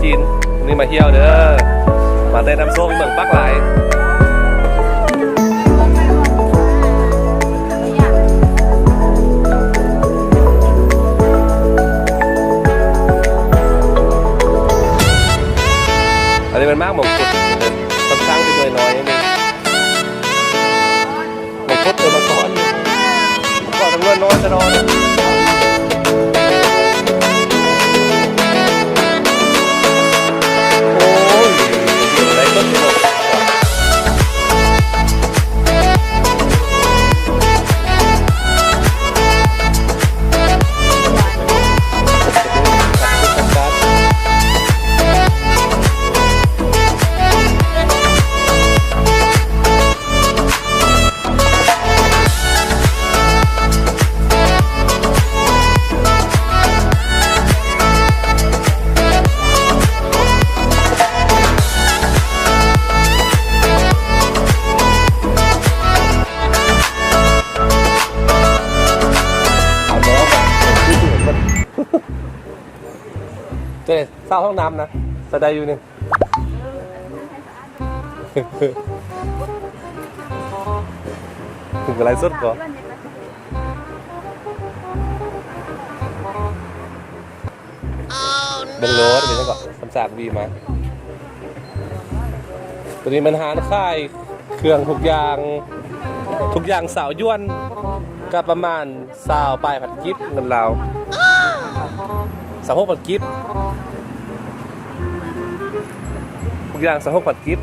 ກິນ ນີ້ມາທ່ຽວເດີ ມາແຕ່ນ້ຳໂຊກເມືອງປາກລາຍ. ອັນນີ້ແມ່ນໝາກມົງຄຸດ ຂ້ອນຂ້າງຊິໜ່ວຍນ້ອຍນິດໜຶ່ງ. ມັນຄົດເອີ ມັນກ້ອນ ມັນກ້ອນ ມັນນ້ອຍຕະຫຼອດ. ໂອ້ຍ ໄດ້ຕົ້ນດອກ. ເຈົ້າ ສາວຫ້ອງນ້ຳນະ ສະໄດຢູ່ນີ້. ເພິ່ນກະໄລຟ໌ສົດບໍ່? ເບິ່ງໂລດ ເປັນຫຍັງກໍສາມສາກວີມາ. ໂຕນີ້ແມ່ນຮ້ານຂາຍເຄື່ອງທຸກຢ່າງ ທຸກຢ່າງສາວຢວນ ກະປະມານ ຊາວປາຍພັນກີບ ເງິນລາວ ຊາວຫົກພັນກີບ ທຸກຢ່າງຊາວຫົກພັນກີບ.